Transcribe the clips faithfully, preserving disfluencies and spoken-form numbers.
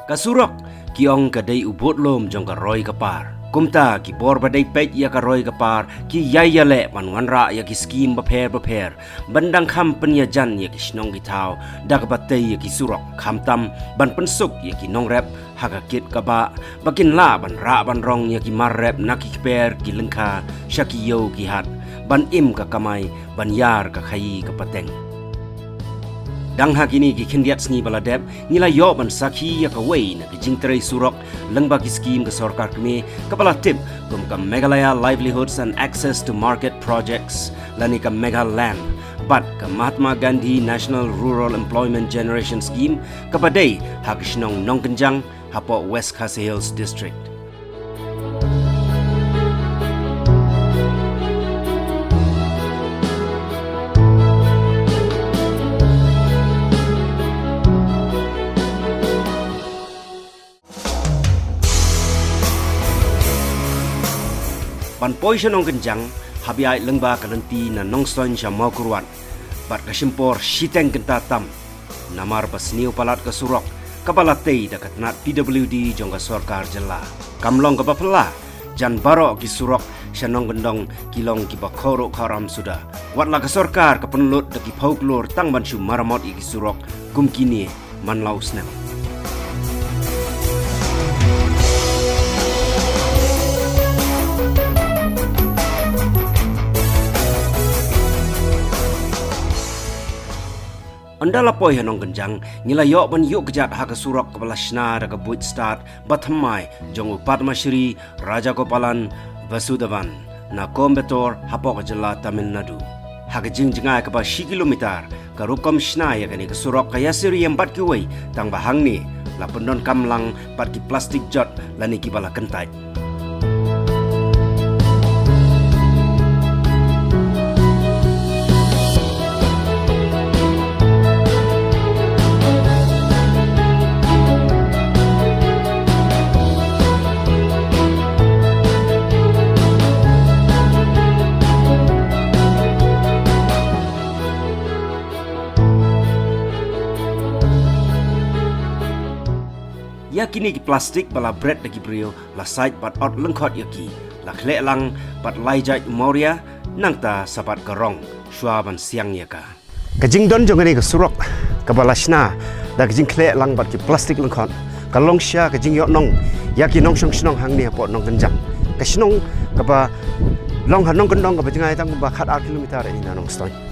Ka surok, ki ong ka dei u budlum jong ka roi ka par. Kumta ki bor ba dei peit ïa ka roi ka par, ki ïai ïaleh ban wanrah ïa ki skim bapher bapher, ban dang kham pynïajan ïa ki shnong ki thaw, da kaba tei ïa ki surok, khamtam ban pynsuk ïa ki nongrep ha ka kit ka bah, ba kin lah ban rah ban rong ïa ki mar rep na ki kper ki lyngkha, sha ki ïew ki hat, ban im ka kamai, ban ïar ka khaïi ka pateng. Dang ha kine ki khyndiat sngi ba la dep, ngi la ïoh ban sakhi ïa kawei na ki jingtrei surok lyngba ki skim ka sorkar kmie, kaba la tip kum ka Meghalaya Livelihoods and Access to Market Projects, lane ka Megha LAMP, bad ka Mahatma Gandhi National Rural Employment Generation Scheme, kaba dei ha ka shnong Nongkynjang, hapoh West Khasi Hills District. Ban poi sha Nongkynjang, hap ïaid lyngba ka lynti na Nongstoiñ sha Mawkyrwat, bad ka shim por shiteng kynta tam. Namar ba sniew palat ka surok, kaba la tei da ka tnat P W D jong ka sorkar jylla. Kam long kaba phylla, jan baroh ki surok sha Nongkyndong ki long kiba khoro kharam suda. Wat la ka sorkar ka pynlut da ki phew klur tang ban shu maramot ïa ki surok kum kine man la u snem. Ynda la poi ha Nongkynjang, ngi la ïoh ban ïuh kjat ha ka surok kaba la shna da ka buit stad ba thymmai jong u Padma Shri Rajagopalan Vasudevan na Coimbatore, hapoh ka jylla Tamil Nadu. Ha ka jingjngai kaba shi kilometer, ka rukom shna ïa kane ka surok ka ïasyriem bad kiwei, tang ba hangne la pyndonkam lang bad ki plastik jot lane kiba la kyntait. Ïa kine ki plastik ba la bret da ki briew, la sait bad ot lyngkhot ïa ki, la khleh lang bad lai jait mawria, nangta sa bad ka rong, shuwa ban siang ïa ka. Ka jingdon jong kane ka surok kaba la shna da ka jingkhleh lang bad ki plastik lyngkhot, ka long shisha ka jingïohnong ïa ki nongshong shnong hangne hapoh Nongkynjang. Ka shnong kaba long ha Nongkyndong kaba jngai tang kumba khat ar kilometer ïa na Nongstoiñ.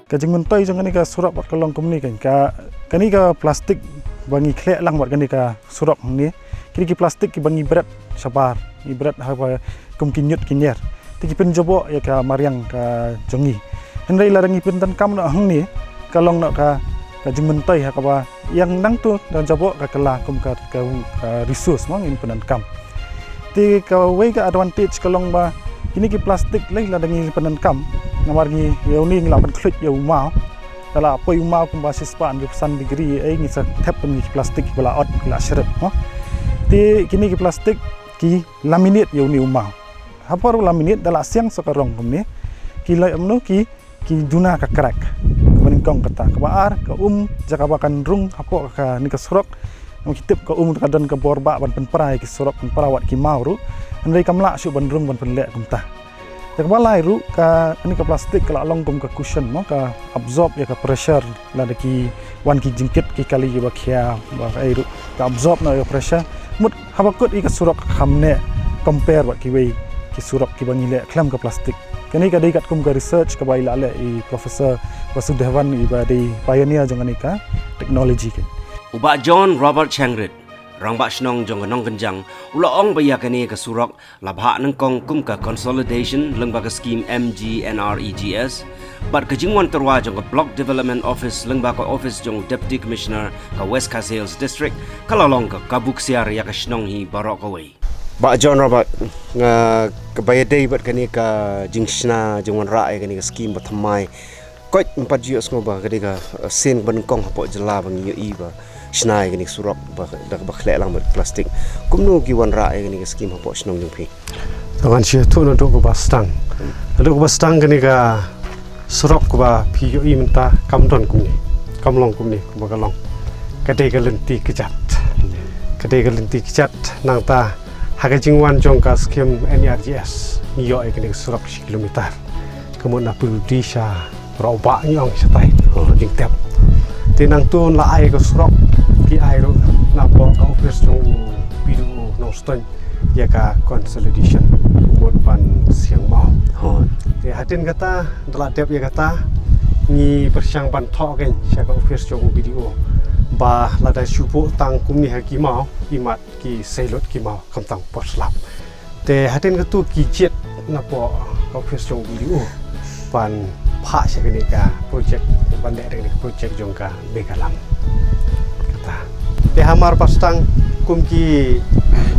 Ka jingmyntoi jong kane ka surok bad ka long kumne kan, ka, kane ka plastik ba ngi khleh lang bad kane ka surok hangne, kine ki plastik kiba ngi bret shabar, ngi bret ha ba kum ki ñiut ki ñier, te ki pynjaboh ïa ka mariang ka jong ngi. Hynrei lada ngi pyndonkam noh hangne, ka long noh ka, ka jingmyntoi ha kaba ïa nangta da jaboh ka kylla kum ka, ka, ka resource mo ngin pyndonkam. Te kawei ka advantage ka long ba kine ki plastik lei lada ngi pyndonkam, namar ngi ïa une ngi lah ban khluit ïa u maw. Da lah poi u maw kumba shispah hynriewphew san degree ei, ngi sa thep kum ki plastik ba la ot, ki la shrep mo. Te kine ki plastik ki laminate ïa une u maw. Ha por u laminate da lah siang sa ka rong kumne, ki la, mano, ki ki duna ka crack. Kaba nyngkong kata. Kaba ar, ka um, jaka ba kan rung hapoh kane ka surok. Namar ki tip ka um ka don ka bor ba ban pynpra ïa ki surok, pynpra wat ki maw ruh. Hynrei kam lah shuh ban rung ban pynleh kumta. Te kaba lai ruh, ka, kane ka plastik ka la long kum ka cushion mo, ka absorb ïa ka pressure lada ki wan ki jingkit ki kali kiba khia ba ei ruh. Ka absorb noh ïa ka pressure. Mut haba kut ïa ka surok kham neh compare bad kiwei ki surok kiba ngi leh khlem ka plastik. Kane ka dei katkum ka research kaba i la leh i Professor Vasudevan, iba dei pioneer jong kane ka technology kan. U Bah John Robert Shangrit, Rangbah Shnong jong ka Nongkynjang, u la ong ba ïa kane ka surok la bhah nyngkong kum ka consolidation lyngba ka skim M G N R E G S, bad ka jingwan tyrwa jong ka Block Development Office lyngba ka office jong u Deputy Commissioner ka West Khasi Hills District, ka la long ka kabu ksiar ïa ka shnong hi baroh kawei. Bah John Robert, nga, kaba ïadei bad kane ka jingshna, jingwanrah ïa kane ka skim ba thymmai. Koit, ym pat ju ïohsngew ba ka dei ka, eh, sien ba nyngkong hapoh jylla ba ngi ïohi ba shna ïa kane ka surok ba, da kaba khleh lang bad plastik. Kumno ki wanrah ïa kane ka skim hapoh shnong jong phi? Ngan shu ïathuh naduh kaba sdang. Naduh kaba sdang kane ka surok kaba phi ïohi mynta kam don kumne. Kam long kumne kumba ka long. Ka dei ka lynti kjat. Ka dei ka lynti kjat nangta ha ka jingwan jong ka skim N E R G S. Ngi ïoh ïa kane ka surok shi kilometer. Ka mut na Pyrdi sha Rawbah ngi ong shatai. Oh. Jingtep. Te nangtu la ai ka surok ki ai ruh na pdeng ka office jong u P D O Nongstoiñ ïa ka consolidation mut ban siang maw. Oh. Te hadien kata da la dep ïa kata ngi pyrshang ban thoh kein sha ka office jong u P D O ba lada shu buh tang kumne ha ki maw, imat ki seilut ki maw khamtam por slap. Te hadien katu ki jied na pdeng ka office jong u P D O ban phah sha kane ka project, ban leh kane ka project jong ka Megalam. Kata. Te hamar ba sdang kum ki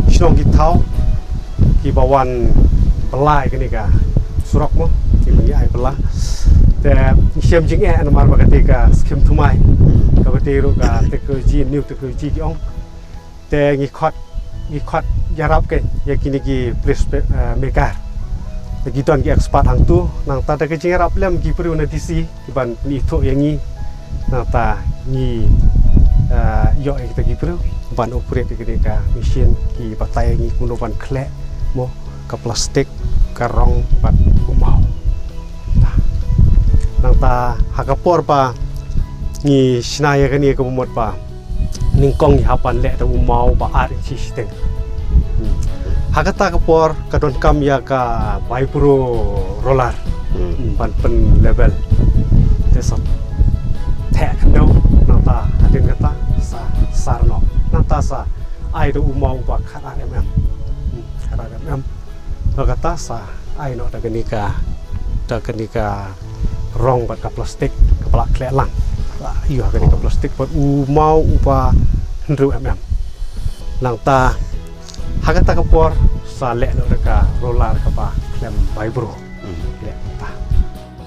shnong ki thaw kiba wan bylla ïa kane ka surok mo, kiba ngi ai bylla. Te ngi shem jingeh namar ba kata ka skim thymmai kaba dei ruh ka technology, new technology ki ong. Te ngi khot, ngi khot ïarap kein ïa kine ki police pe-, eh, maker. Te ki don ki expert hangtu, nangta da ka jingïarap lem ki briew na D C, ki ban ithuh ïa ngi, nangta ngi, eh, ïoh ïa kita ki briew ban operate ïa kine ka machine, ki batai ïa ngi kumno ban khleh mo ka plastik, ka rong bad u maw. Nangta ha ka por ba ngi shna ïa kane ka mut ba nyngkong ngi hap ban leh da u maw ba ar inchi shiteng. Hmm. Ha kata ka por ka donkam ïa ka vibro roller. Hmm. Hmm, ban pyn level. Te sa theh khyndew nangta hadien kata sa sar noh. Nangta sa ai da u maw ba khatar M M. Hmm, khatar M M. Ba kata sa ai noh da kane ka, da kane ka rong bad ka plastik kaba la khleh lang. Ïoh kane ka plastik bad u maw uba hynriew M M. Nangta ha kata ka por sa leh noh da ka roller kaba khlem vibro. Hmm. Leh kata.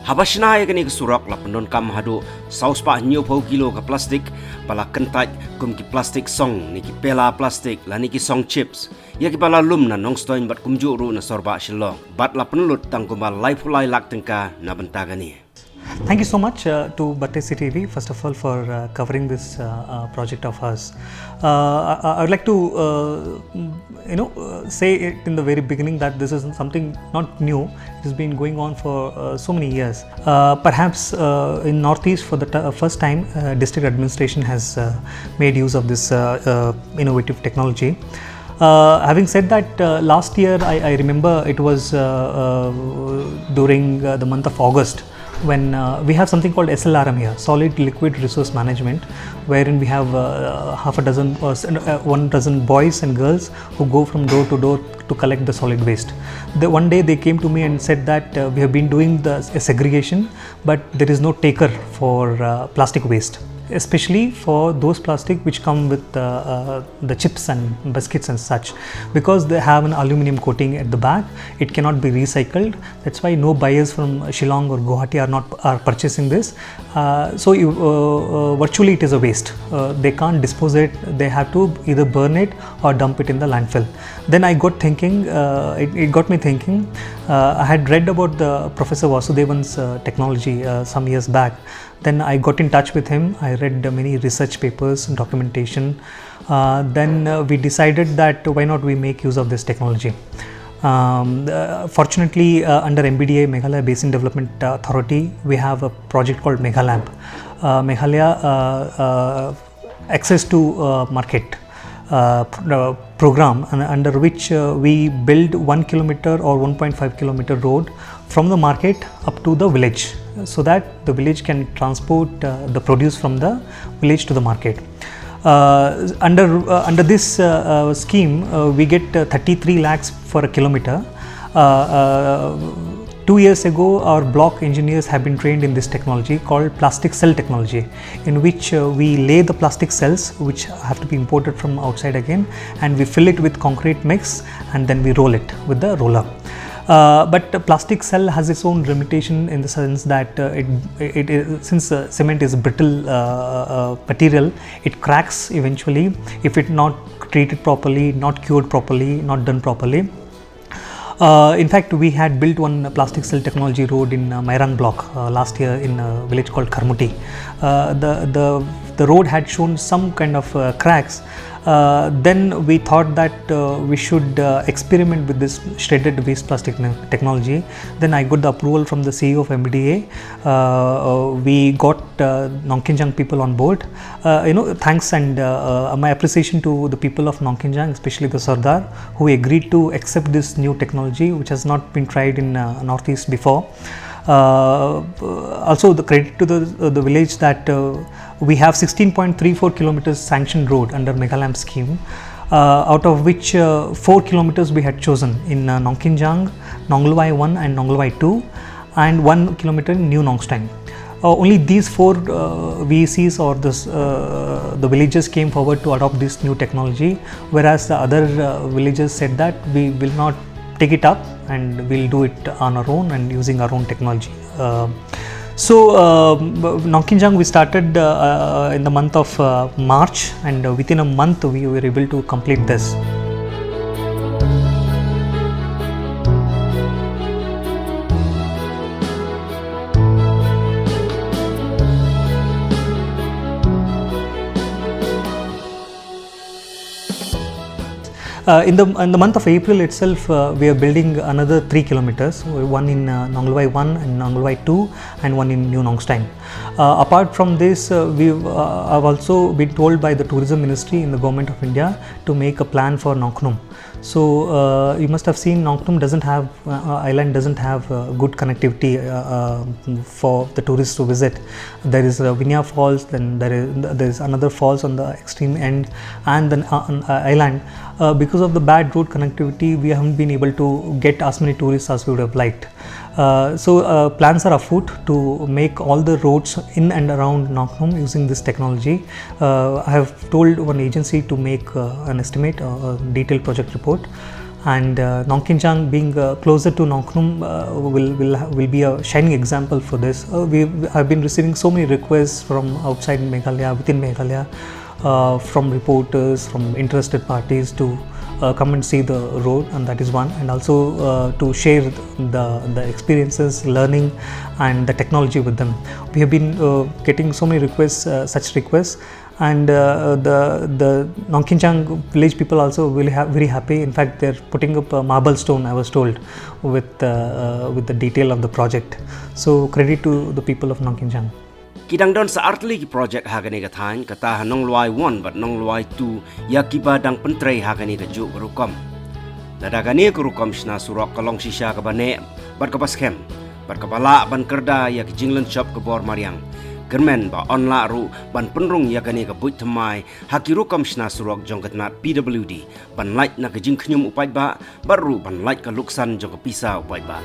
Haba shna ïa kane ka surok la pyndonkam haduh saw spah hynñiewphew kilo ka plastik ba la kyntait kum ki plastik song ne ki pela plastik lane ki song chips. Ïa kiba la lum na Nongstoiñ bad kumjuh ruh na Sorbah Shillong. Bad la pynlut tang kumba laiphew lai lak tyngka na bynta kane. Thank you so much, uh, to Batesi T V, first of all, for, uh, covering this, uh, uh, project of ours. Uh, I, I would like to, uh, you know, uh, say it in the very beginning that this is something not new. It has been going on for, uh, so many years. Uh, perhaps, uh, in Northeast, for the t-, first time, uh, district administration has, uh, made use of this, uh, uh, innovative technology. Uh, having said that, uh, last year I, I remember it was, uh, uh, during, uh, the month of August when, uh, we have something called S L R M here, Solid Liquid Resource Management, wherein we have, uh, half a dozen or s-, uh, one dozen boys and girls who go from door to door to collect the solid waste. The, one day they came to me and said that, uh, we have been doing the s-, segregation, but there is no taker for, uh, plastic waste, especially for those plastic which come with, uh, uh, the chips and biscuits and such, because they have an aluminum coating at the back. It cannot be recycled. That's why no buyers from Shillong or Guwahati are not, are purchasing this. Uh, so you, uh, uh, virtually it is a waste. Uh, they can't dispose it. They have to either burn it or dump it in the landfill. Then I got thinking, uh, it, it got me thinking. Uh, I had read about the Professor Vasudevan's, uh, technology, uh, some years back. Then I got in touch with him. I read, uh, many research papers, documentation. Uh, then, uh, we decided that why not we make use of this technology. Um, uh, fortunately, uh, under M B D A, Meghalaya Basin Development Authority, we have a project called Meghalamp. Uh, Meghalaya, uh, uh, access to, uh, market, uh, pr-, uh, program, and under which, uh, we build one kilometer or one point five kilometer road from the market up to the village, so that the village can transport, uh, the produce from the village to the market. Uh, under, uh, under this, uh, uh, scheme, uh, we get, uh, thirty-three lakhs for a kilometer. Uh, uh, two years ago, our block engineers have been trained in this technology called plastic cell technology, in which, uh, we lay the plastic cells, which have to be imported from outside again, and we fill it with concrete mix, and then we roll it with the roller. Uh, but the plastic cell has its own limitation in the sense that, uh, it, it, it, since, uh, cement is brittle, uh, uh, material, it cracks eventually if it not treated properly, not cured properly, not done properly. Uh, in fact, we had built one plastic cell technology road in uh, Mairang block uh, last year in a village called Kharmuti. Uh, the, the, the road had shown some kind of uh, cracks. Uh, then we thought that uh, we should uh, experiment with this shredded waste plastic ne- technology. Then I got the approval from the C E O of M D A. Uh, uh, we got uh, Nongkinjang people on board. Uh, you know, thanks and uh, uh, my appreciation to the people of Nongkinjang, especially the Sardar, who agreed to accept this new technology, which has not been tried in uh, Northeast before. Uh, also, the credit to the uh, the village that uh, we have sixteen point three four kilometers sanctioned road under Meghalaya scheme, uh, out of which uh, four kilometers we had chosen in uh, Nongkinjang, Nonglwai one and Nonglwai two, and one kilometer in New Nongstoin. Uh, only these four uh, V E Cs or this, uh, the villages came forward to adopt this new technology, whereas the other uh, villages said that we will not take it up and we'll do it on our own and using our own technology. Uh, so, uh, Nongkinjang, we started uh, uh, in the month of uh, March, and uh, within a month we were able to complete this. Uh, in the in the month of April itself, uh, we are building another three kilometers. One in uh, Nonglwai one and Nonglwai two, and one in New Nongstoin. Uh, apart from this, uh, we've uh, I've also been told by the tourism ministry in the government of India to make a plan for Nongkhnum. So uh, you must have seen Nongkhnum doesn't have uh, uh, island doesn't have uh, good connectivity uh, uh, for the tourists to visit. There is uh, Vinya Falls, then there is there is another falls on the extreme end, and then uh, an uh, island. Uh, because of the bad road connectivity, we haven't been able to get as many tourists as we would have liked. Uh, so uh, plans are afoot to make all the roads in and around Nongkhnum using this technology. Uh, I have told one agency to make uh, an estimate, uh, a detailed project report, and uh, Nongkinjang being uh, closer to Nongkhnum uh, will will ha- will be a shining example for this. Uh, we I've been receiving so many requests from outside Meghalaya, within Meghalaya, uh, from reporters, from interested parties to uh, come and see the road, and that is one. And also uh, to share the the experiences, learning, and the technology with them. We have been uh, getting so many requests, uh, such requests, and uh, the the Nongkinjang village people also really ha- very happy. In fact, they're putting up a marble stone, I was told, with uh, uh, with the detail of the project. So credit to the people of Nongkinjang. Ki dang don sa artylli ki project ha kane ka thaiñ, kata ha Nonglwai one bad Nonglwai two, ïa kiba dang pyntrei ha kane ka juh ka rukom. Lada kane ka rukom shna surok ka long shisha kaba neh bad kaba skhem bad kaba lah ban kyrda ïa ki jinglynshop ka bor mariang, kyrmen ba yn lah ruh ban pynrung ïa kane ka buit thymmai ha ki rukom shna surok jong ka tnat P W D ban lait na ka jingkhñium u paidbah bad ruh ban lait ka luksan jong ka pisa u paidbah.